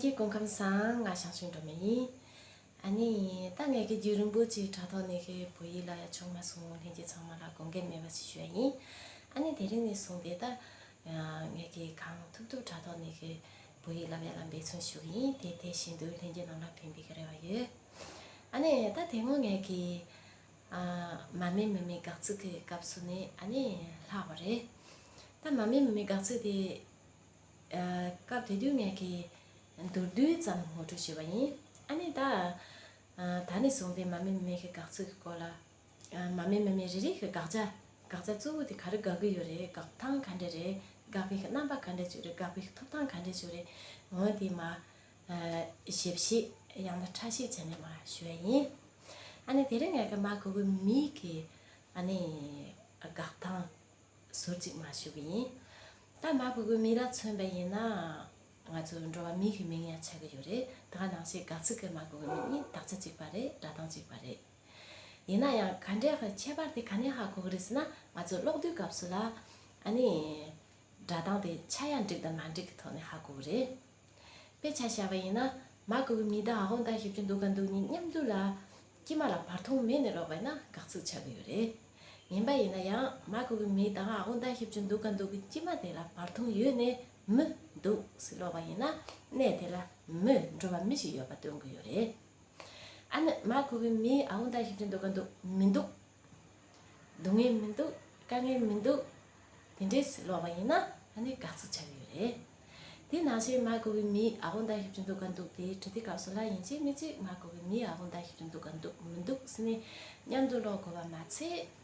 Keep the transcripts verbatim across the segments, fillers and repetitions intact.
ཀྱི་སྐུ་ཁམས་བཟང་། ང་ཞང་ཞུང་སྒྲོལ་མ་ཡིན། ཨ་ནི་ད་ངས་ཀྱི་རྒྱུན་རིང་པོ་ཅིག་དྲ་ཐོག་ནས་ཀྱི་བོད་ཡིག་ལ་ཡ་ཆུང་མ་སོང་། ལྷན་རྒྱས་ཚང་མ་ལ་དགོངས་འགལ་མེད་པ་ཞིག་ཞུ་ཡ་ཡིན། ཨ་ནི་དེ་རིང་ནས་བཟུང་སྟེ་ད་ངས་ཀྱི་གང་ཐུབ་ཐུབ་དྲ་ཐོག་ནས་ཀྱི་བོད་ཡིག་ལ་ཡ་ལ་འབད་བརྩོན་ཞུ་གི་ཡིན། དེ་དེ་བཞིན་དུ་ལྷན་རྒྱས་རྣམས་ལ་ཕན་པའི་གི་རེ་བ་ཡོད། ཨ་ནི་ད་དེ་སྔོན་ངས་ཀྱི་ཨ་མ་སྨད་མི་སྨད་དགག་ཚིག་གི་སྐབས་སུ་ནས་ཨ་ནི་ལྷག་པ་རེད། ད་མ་སྨད་མི་སྨད་དགག་ཚིག་དེ་ཨ་སྐབས་དེ་དུས་ངས་ཀྱི་མདོར་བསྡུས་ཙམ་ངོ་སྤྲོད་ཞུས་པ་ཡིན། ཨ་ནི་ད་ཨ་ད་ནས་བཟུང་སྟེ་མ་སྨད་མི་སྨད་ཀྱི་དགག་ཚིག་གི་སྐོར་ལ། ཨ་མ་སྨད་མི་སྨད་རེ་རེ་གི་དགག་བྱ། དགག་བྱ་གཙོ་བོ་དེ་ག་རེ་དགག་གི་ཡོད་རེད། དགག་སྟངས་ག་འདྲ་རེད། དགག་པའི་གི་རྣམ་པ་ག་འདྲ་ཅིག་རེད། དགག་པའི་གི་ཐོབ་ཐང་ག་འདྲ་ཅིག་རེད། འོ་དེ་མ་ཨ་ཞིབ་བཤད་ཡང་ན་ཕྲ་ཞིབ་བྱས་ནས་མ་ཞུ་ཡ་ཡིན། ཨ་ནི་དེ་རིང་ངས་ཀྱི་མ་གུ་གུལ་མི་གི་ཨ་ནི་དགག་སྟངས་ཟུར་གཅིག་མ་ཞུ་གི་ཡིན། ད་མ་གུ་གུལ་མི་ལ་མཚོན་པ་ཡིན་ན། ང་ཚོ་འགྲོ་བ་མི་གི་མིང་ཡང་ཆགས་ཀྱི་ཡོད་རེད། ད་ག་ནང་བཞིན་དགག་ཚིག་གི་མ་གུ་གུལ་མི་གཉིས་དག་ཆ་གཅིག་པ་རེད། སྒྲ་གདངས་གཅིག་པ་རེད། ཡིན་ན་ཡང་ག་འདྲ་གི་ཁྱད་པར་དེ་ག་ནས་ཧ་གོ་གི་རེད་ཟེར་ན། ང་ཚོ་ཀློག་དུས་སྐབས་སུ་ལ་ཨ་ནི་སྒྲ་གདངས་དེ་ཆ་ཡང་འགྲིག་དང་མ་འགྲིག་གི་ཐོག་ནས་ཧ་གོ་གི་རེད། དཔེ་ཆ་བཞག་པ་ཡིན་ན། མ་གུ་གུལ་མི་དང་འ་གོ་ད་ཞབས་ཀྱུ་འདོ་ག་འདུག་གཉིས་མཉམ་དུ་ལ་དཀྱིལ་མ་ལ་བར་མཐོངས་མེད་ནས་ཀློག་པ་ཡིན་ན་དགག་ཚིག་ཆགས་ཀྱི་ཡོད་རེད། ཡིན་པ་ཡིན་ན་ཡང་མ་གུ་གུལ་མི་དང་འ་གོ་ད་ཞབས་ཀྱུ་འདོ་ག་འདུག་གི་དཀྱིལ་མ་དེ་ལ་བར་མཐོངས་ཡོད་ནས་མི་འདུག་ཟེར་ཀློག་པ་ཡིན་ན། གནས་དེ་ལ་མི་འགྲོ་བ་མི་ཞིག་ཡོད་པ་སྟོན་གྱི་ཡོད་རེད། ཨ་ནི་མ་གུ་གུལ་མི་འ་གོ་ད་ཞབས་ཀྱུ་འདོ་ག་འདུག་མི་འདུག་སྡུག་བསྔལ་མི་འདུག་དཀའ་ངལ་མི་འདུག་དེ་འདྲས་ཀློག་པ་ཡིན་ན་ཨ་ནི་དགག་ཚིག་ཆགས་ཀྱི་ཡོད་རེད། དེ་ནང་བཞིན་མ་གུ་གུལ་མི་འ་གོ་ད་ཞབས་ཀྱུ་འདོ་ག་འདུག་དེ་འབྲི་དུས་སྐབས་སུ་ལ་ཡིན་གཅིག་མིན་གཅིག་མ་གུ་གུལ་མི་འ་གོ་ད་ཞབས་ཀྱུ་འདོ་ག་འདུག་མི་འདུག་ཟེར་ནས་མཉམ་དུ་ཀློག་དགོས་པ་མ་ཚད།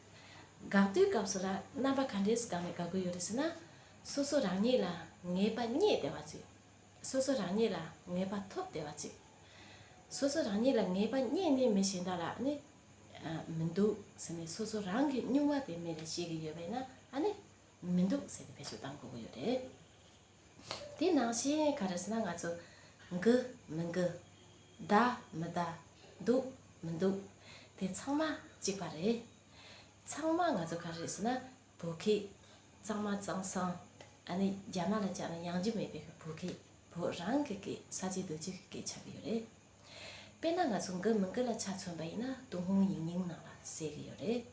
དགག་དུས་སྐབས་སུ་ལ་རྣམ་པ་ག་འདྲས་སྒང་ནས་དགག་གི་ཡོད་རེད་ཟེར་ན། སོ་སོ་རང་ཉིད་ལ་ངེས་པ་རྙེད་བསྡད་པ་ཅིག་སོ་སོ་རང་ཉིད་ལ་ངེས་པ་ཐོབ་བསྡད་པ་ཅིག་སོ་སོ་རང་ཉིད་ལ་ངེས་པ་རྙེད་ནས་མི་གཞན་དག་ལ་ནི་ཨ་མི་འདུག་ཟེར་ནས་སོ་སོ་རང་གི་སྨྱུང་བ་དེ་མི་ལ་བཤད་ཀྱི་ཡོད་པས་ན། ཨ་ནི་མི་འདུག་ཟེར་ནས་བེད་སྤྱོད་གཏང་དགོས་ཀྱི་ཡོད་རེད། དེ་ནང་བཞིན་ག་རེ་ཟེར་ན། ང་ཚོ་འགུ་མི་འགུ། ད་མི་ད། འདུག་མི་འདུག་དེ་ཚང་མ་གཅིག་པ་རེད། ཚང་མ་ང་ཚོ་ག་རེ་ཟེར་ན། བོད་སྐད་གཙང་མ་གཙང་གསང་། ཨ་ནི་རྒྱ་མ་ལ་བྱས་ན་ཡང་ཅི་མེད་པའི་བོད་སྐད། བོད་རང་གི་སྐད། ས་བཅད་རྡོ་རྗེ་གི་སྐད་ཆགས་ཀྱི་ཡོད་རེད། དཔེར་ན་ང་ཚོ་འགུ་མི་འགུ་ལ་ཆ་མཚོན་པ་ཡིན་ན། ཏུན་ཧོང་ཡིག་རྙིང་ནང་ལ་གསལ་གྱི་ཡོད་རེད།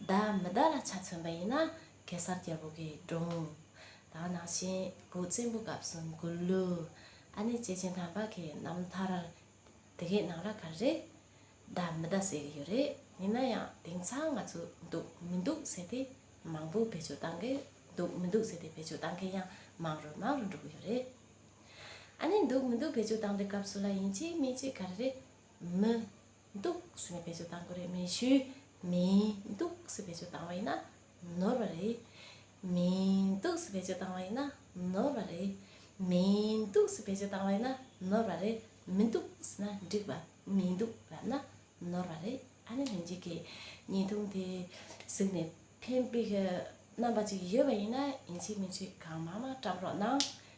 ད་མི་ད་ལ་ཆ་མཚོན་པ་ཡིན་ན། གེ་སར་རྒྱལ་པོ་གི་སྒྲུང་། ད་ནང་བཞིན་བོད་བཙན་པོའི་སྐབས་སུ་འགུ་ལུ། ཨ་ནི་སྐྱེས་ཆེན་དམ་པ་གི་རྣམ་ཐར། དེ་གའི་ནང་ལ་ག་རེ། ད་མི་ད་ཟེར་གྱི་ཡོད་རེད། ཡིན་ན་ཡང་དེང་སང་ང་ཚོ་འདུག་མི་འདུག་ཟེར་དེ་མང་པོ་བེད་སྤྱོད་བཏང་གི། འདུག་མི་འདུག་ཟེར་དེ་བེད་སྤྱོད་བཏང་མཁན་ཡང་མང་རུ་མང་རུ་འགྲོ་གི་ཡོད་རེད། ཨ་ནི་འདུག་མི་འདུག་བེད་སྤྱོད་བཏང་དུས་སྐབས་སུ་ལ་ཡིན་གཅིག་མིན་གཅིག་ག་རེ་རེད། མི་འདུག་ཟེར་ནས་བེད་སྤྱོད་བཏང་དགོས་རེད། མིང་གཞི་མི་འདུག་ཟེར་བེད་སྤྱོད་བཏང་བ་ཡིན་ན་ནོར་བ་རེད། མི་འདུག་ཟེར་བེད་སྤྱོད་བཏང་བ་ཡིན་ན་ནོར་བ་རེད། མི་འདུག་ཟེར་བེད་སྤྱོད་བཏང་བ་ཡིན་ན་ནོར་བ་རེད། མི་འདུག་ཟེར་ན་འགྲིག་པ། མི་འདུག་ལབ་ན་ནོར་བ་རེད། ཨ་ནི་ལྷན་རྒྱས་ཀྱིས་བརྙན་ཐུང་དེ་གཟིགས་ནས་ཕན་པའི་རྣམ་པ་ཅིག་ཡོད་པ་ཡིན་ན། ཡིན་གཅིག་མིན་གཅིག་གང་མང་མང་བཀྲམ་རོགས་གནང་།